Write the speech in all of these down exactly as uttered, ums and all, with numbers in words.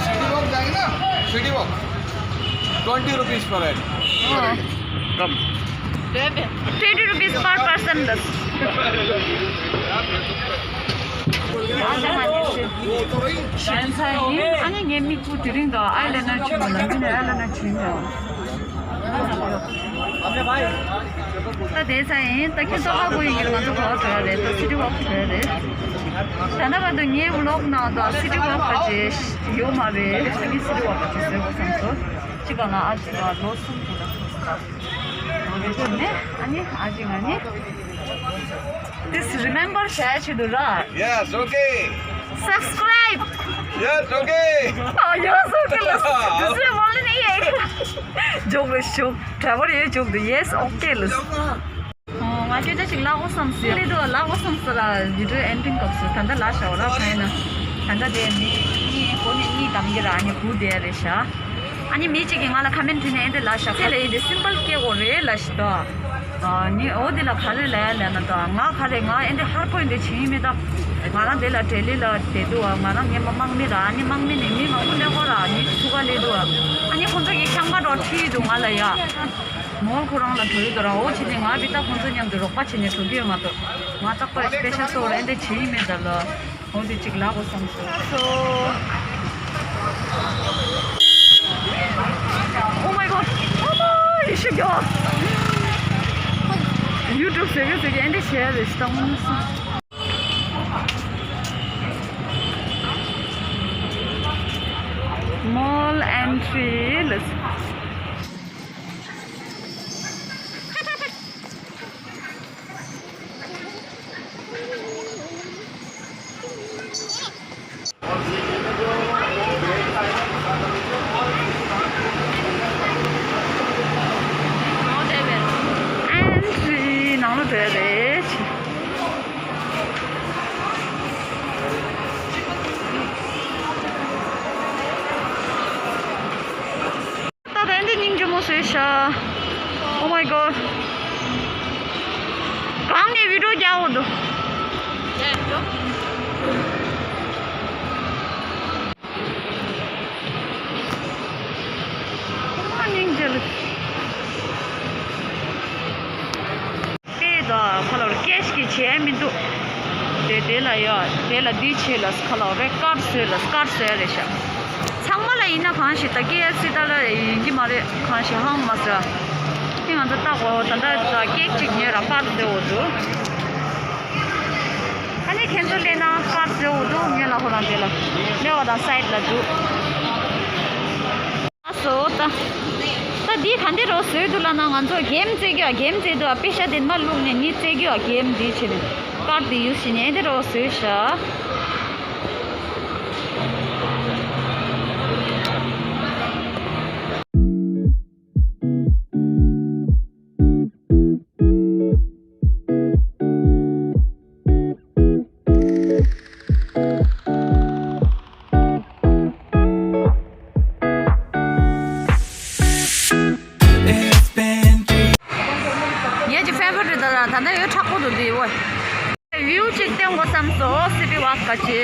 City Walk जाएंगे ना, City Walk, twenty rupees per head. हाँ। कम। Twenty rupees per person दस। ཨ་ནི་ངའི་མིག་སྤུ་དེ་རིང་དང་ཨའི་ལའི་ནར་བྱུགས་ལ་མི་ནས་ཨའི་ལའི་ནར་བྱུགས་ཡོད། ད་དེ་ཚ་ཡིན། ད་ཁྱོད་ཏོག་ཧ་གོ་ཡིན་གྱི་རེད། ང་ཚོ་ག་པར་འགྲོ་ཡ་རེད། ད་སི་ཊི་ཝོག་འགྲོ་ཡ་རེད། ད་ལྟ་བར་དུ་ངའི་ཝི་ལོག་ནང་དུ་སི་ཊི་ཝོག་ག་ཅིག་ཡོད་མ་རེད། ཨ་ནི་སི་ཊི་ཝོག་ག་ཅིག་བཟོས་དགོས་བསམ་སོང་། གཅིག་པ་ལ་ཨ་ཅིག་ལ་ལོ་གསུམ་དུ་ལ་ཐུག་སོང་། ཨ་ནི་ཨ་ཅིག་ང་ནི། This remember བྱས་ཆེད་དུ་ར། Yes, okay. Subscribe. Yes, okay. Oh, yes, okay. This is only joke, joke. Driver, yes, okay. ང་ཁྱོད་ཅག་ཅིག་ལབ་དགོས་བསམ་སོང་། ལས་དུ་ལབ་དགོས་བསམ་སོང་ལ། video ending སྐབས་སུ་ད་ལྟ་ལབ་བཞག་ར། ཕན་ན་ད་ལྟ་དེ་མི་གཉིས་སྒོ་ནས་གཉིས་བསྡམས་ཀྱི་ར། ཨ་ནི་སྒུག་བསྡད་རེད་ཤག་ཨ་ནི་མི་གཅིག་གིས་ང་ལ་ཁ་མེན་བྲིས་ནས་ཨེ་འདི་ལབ་ཤག་ཁ་ལས་ཨེ་འདི་སིམ་པལ་སྐད་གོ་རེད་ལབ་ཤག་ད་ཨ་ནི་འོ་འདི་ལ་ག་རེ་ལབ་ལབ་ན། ད་ང་ག་རེ་ང་ཨེ་འདི་ཧར་པོ་ཨེ་འདི་བྱེད་ཡིན་མེད། ད་ང་རང་དེ་ལ་ལྡི་ལི་ལ་བསྡད་འདུག་ཨ། ང་རང་ངའི་མ་དམག་མི་ར། ཨ་ནི་དམག་མི་ནས་མི་མང་པོ་སླེབས་གོ་ར། ཨ་ནི་ཚུགས་ཀ་སླེབས་འདུག་ཨ། ཨ་ནི་ཁོང་ཚོ་གིས་ཤང་པ་འགྲོ་ཁྲིད་འདུག་ང་ལ་ཡ། མོལ་ཁོ་རང་ལ་འགྲོ་ཡི་འདུག་ར། འོ་བྱས་ནས་ང་བི་ཏཱ་ཁོང་ཚོ་མཉམ་དུ་རོགས་པ་བྱས་ནས་འགྲོ་གི་ཡོད་མ་གཏོགས་ང་རྟག་པར་སྤེ་ཤལ་སི་ཊོར་ཨེ་འདི་བྱེད་ཡིན་མེད་ད་ལ། འོ་དེ་གཅིག་ལབ་དགོས་བསམ་སོང་། Oh my God. Oh my, you should go. YouTube ཟེར་གི་ཟེར་གི་ཨེ་འདི་བྱེད་ཡ་རེད་ད་དངོས་སུ། Mall entry. Let's entry ནང་ལོགས་འགྲོ་ཡ་རེད། ད་ལྟ་འདི་སྙིང་རྗེ་མོ་བཟོས་ཤག Oh my God. གང་ནས་བི་ཌིའོ་རྒྱག་འོ་འདུག་སྙིང་རྗེ་ལ། སྐད་དང་ཁ་ལོར་སྐད་ཞིག་བྱས་མི་འདུག་དེ་དེ་ལ་ཡ་དེ་ལ་འདི་བྱས་ལ་ཁ་ལོར་རེ་ཀར་བཟོས་ལ་ཀར་བཟོས་རེད་ཤག་ཚང་མ་ལ་ཡིན་ན་གང་ཞིག་ད་ཀེ་ཨེཕ་སི་ད་ལ་ཡིན་གྱི་མ་རེད། གང་ཞིག་ཧང་མ་ཟེར། དེ་ང་ཚོ་ལྟ་གོ་ད་ལྟ་ཀེག་ཅིག་ཉོས་ར་ཀར་བཟོས་འོ་འདུག་ཨ་ནི་ཁྱེད་ཚོ་སླེབས་ན་ཀར་བཟོས་འོ་འདུག་ངས་ལ་ཧོ་རང་དེ་ལ་སླེབས་པ་དང་སའིཌ་ལ་འདུག་ཨ་སོ་ད། ད་འདི་ག་འདི་རོ་བཟོས་འདུག་ལབ་ན་ང་ཚོ་གེམ་རྩེ་རྒྱུ་ཨ། གེམ་རྩེ་འདུག་ཨ། པེ་ཤ་དེ་མ་བླུགས་ནས་ནི་རྩེ་རྒྱུ་ཨ། གེམ་འདི་བྱས་ནས་ཀར་འདི་ཡུ་སི་བྱས་ནས་འདི་རོ་བཟོས་ཤག་ངའི་ཅི་ཕེ་ཝ་རི་ཊི་ད་ད་ལྟ་ཡོད་མཁྲེགས་པོ་འདུག་འདི་འོ། བིའུ་ཅིག་སྟོན་དགོས་བསམ་སོང་སི་ཊི་ཝོག་ག་ཅི།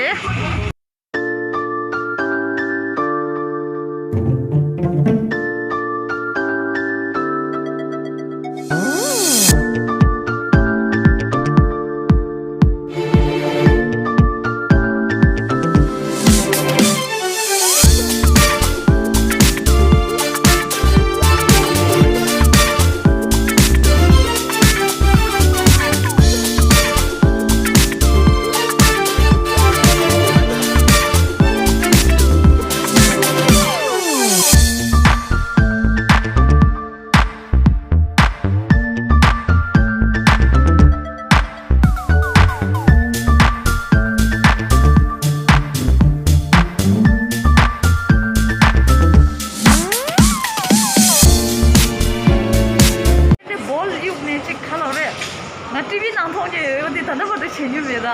ད་ལྟ་བར་དུ་བྱེད་མྱོང་མེད་ད།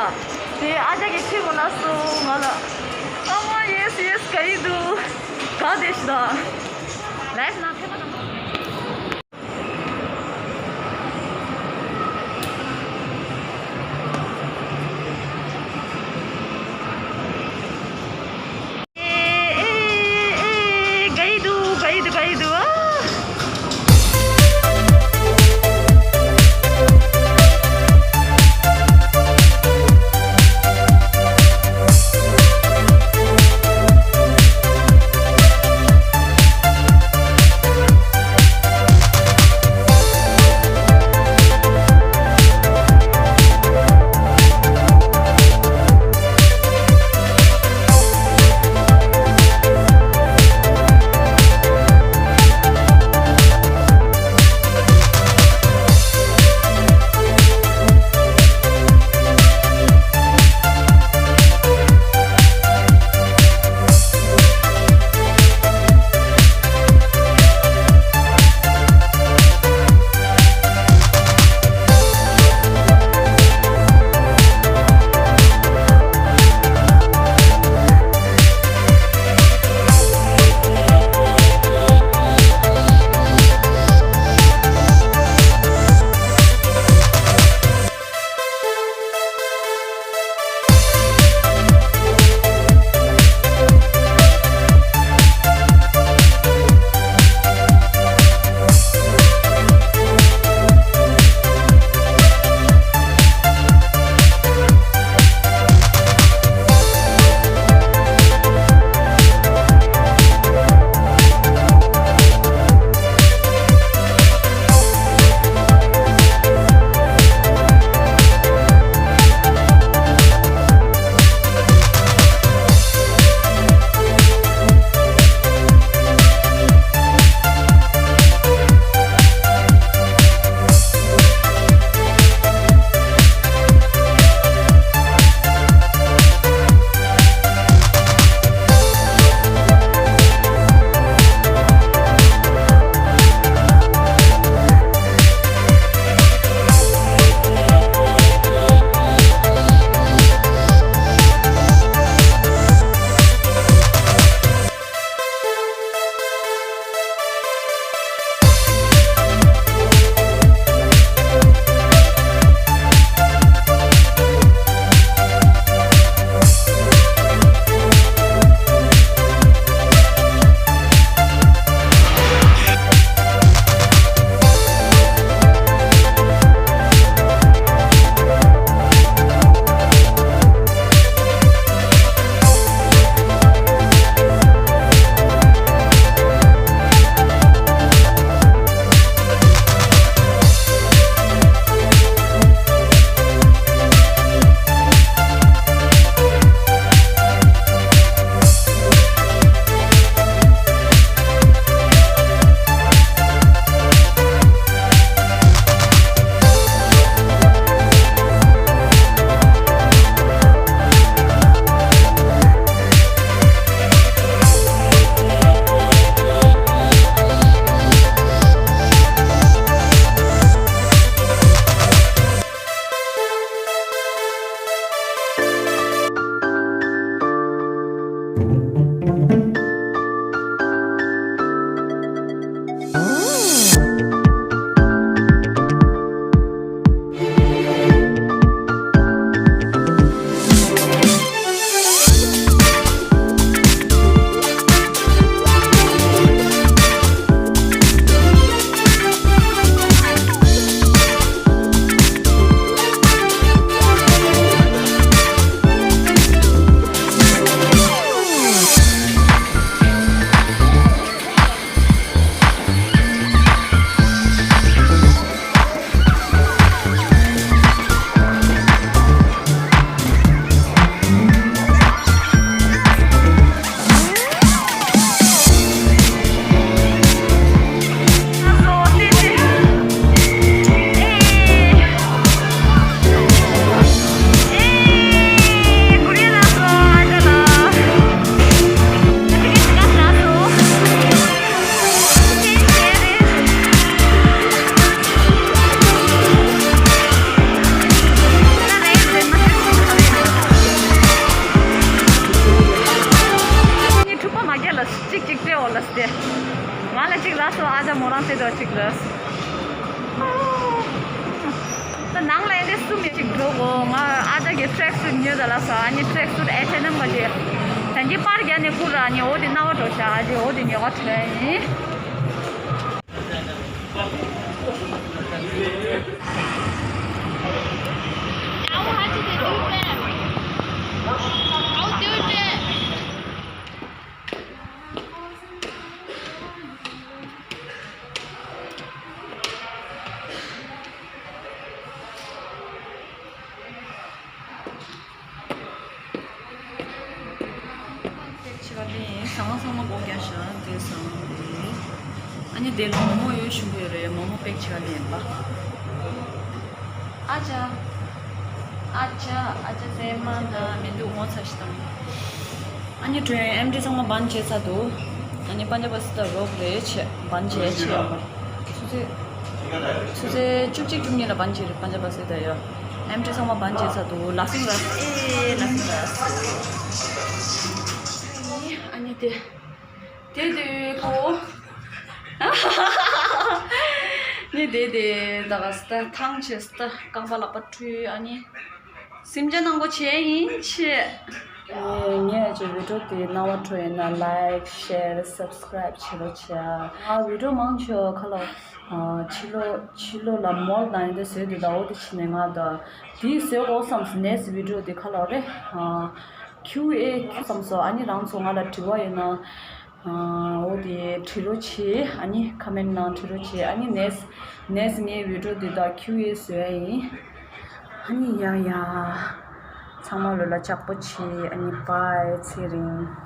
དེ་ཨ་ཅག་གིས་ཁྱེད་ངོ་ལ་སོང་ང་ལ། ཨ་མ་ཡེས་ཡེས་ག་ཡི་འདུག་ག་དེ་ཤི་ད། ལའིབ་ནང་ཐེ་མ་དང་། ཟེར་དོ་ཅིག་ལ། ད་ནང་ལ་ཡིན་དེ་གསུམ་ཡོད་ཅིག་འགྲོ་གོ། ང་ཨ་ཅག་གི་ཊྲེག་སུཊ་ཉོས་ད་ལ་ས། ཨ་ནི་ཊྲེག་སུཊ་ཨེ་ཐེ་ནམ་ག་ཅེ། ད་ཅི་པར་རྒྱ་ནས་བསྐུར་ར་ནི་འོ་དེ་རྣ་བ་འགྲོ་ཤ། ཨ་ཅེ་འོ་དེ་ཉོ་ག་ཁྲིད་ཡིན། པེག་བྱེད་ག་ལེན། ཟ་ཁང་ཚང་མ་སྒོ་རྒྱག་ཤག་དེ་ཟ་ཁང་དེ། ཨ་ནི་དེ་ལ་མོག་མོག་ཡོད་ཞུ་གི་ཡོད་རེད། མོག་མོག་པེག་བྱེད་ག་ལེན་པ། ཨ་ཅག་ཨ་ཅག་ཨ་ཅག་ཟེར་མ་ད་མི་འདུག་ངོ་ཚ་ཞིག་དང་། ཨ་ནི་ཁྲོན་ཨེམ་ཌི་ཚང་མ་བན་བྱས་ཚར་འདུག་ཨ་ནི་པན་ཇ་བ་སི་ད་རོགས་རེད་བྱས་བན་བྱས་བྱས་ཡོད་པ། ཆུ་ཚོད་ཆུ་ཚོད་བཅུ་གཅིག་བཅུ་གཉིས་ལ་བན་བྱས་རེད། པན་ཇ་བ་སི་ད་ཡོད། ཨེམ་ཌི་ཚང་མ་བན་བྱས་ཚར་འདུག་ལ་སིང་ར་ཨེ་ལ་སིང་ར། ཨ་ནི་དེ། དེ་དེ་ཁོ། ནི་དེ་དེ་ད་ག་སི་ད་ཐང་ཆེ་སི་ད་རྐང་པ་ལག་པ་འཁྲུད། ཨ་ནི་སེམས་ཅན་ནང་གོ་བྱས་ཡིན་ཆེ། ངས་ཀྱི་བི་ཌིའོ་དེ་རྣ་བ་འཕྲོད་ཡིན་ན་ལའིཀ་ཤེར་སབ་སི་ཀ་རའིབ་བྱེད་རོགས་བྱས། ང་བི་ཌིའོ་མང་ཆེ་བ་ཁ་ལོ་ཕྱི་ལོ་ཕྱི་ལོ་ལ་མོལ་དང་ཡིན་དེ་བཟོས་དེ་ད་འོ་དེ་ཕྱི་ནས་ང་ད་དེ་བཟོས་གོ་བསམ་སོང་། ནེག་སི་བི་ཌིའོ་དེ་ཁ་ལོ་རེད། ཁྱུ་ཨེ་ཁྱུ་བསམ་སོང་། ཨ་ནི་རང་ཚོ་ང་ལ་དྲི་བ་ཡོད་ན། འོ་དེ་བྲིས་རོགས་བྱེད། ཨ་ནི་ཁོ་མེན་ནང་བྲིས་རོགས་བྱེད། ཨ་ནི་ནེག་སི་ནེག་སི་ངའི་བི་ཌིའོ་འདི་དག་ཁྱུ་ཨེ་བཟོ་ཡ་ཡིན། ཨ་ནི་ཡ་ཡ། ཚང་མ་ལོ་ལ་ལྕགས་པོ་བྱེད། ཨ་ནི་བྷའི་ཚེ་རིང་།